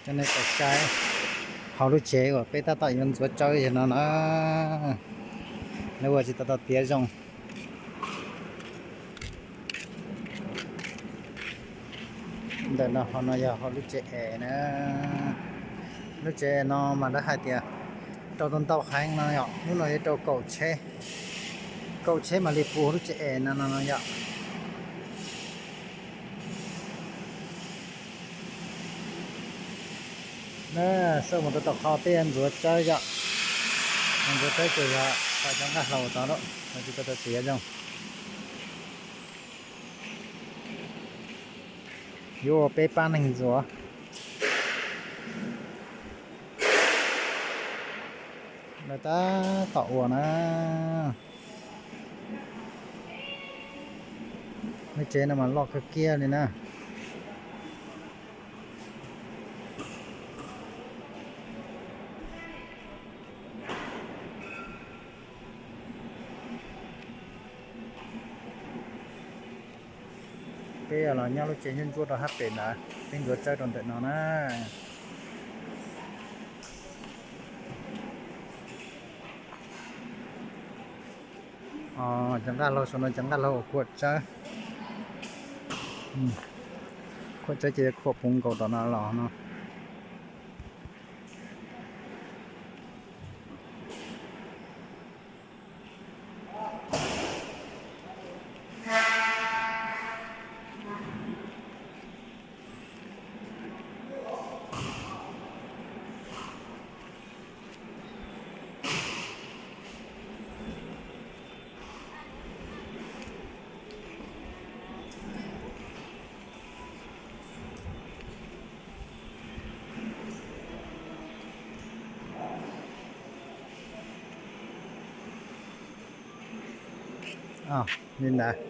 Nej tau saib hauv lub tsev uas peb tab tom yuav ntxuav tsawb yog no na, lawv ua tsis tau tau tiav zoo. Ntawm no hauv no yog hauv lub tsev es na. Lub tsev es no mas lawv hais tias rau tau ntau heev no yom, lub no yuav rau kaum tsheb, kaum tsheb mam li puv lub tsev es no no yom. Na, xauj mus rau tom qhov peb yuav ntxuav tsawb yom. Ntxuav tsawb ces yog pab cov nqaj hlau tod lawm, tsis tau tau tiav zoo. Yuav ua peb pab neeg ntxuav. Lawv tab tom ua na. Lub tsev no mas loj kawg kiag li na. Peb los nyob lub tsev ntsuab ntsuab rau hab pem ntawd, peb ntxuav tsawb rau ntawm no na. Cov nqaj hlau saum no cov nqaj hlau uas khuam tsawb, khuam tsawb ces khuam puv nkaus tom no los no. Li ntawd,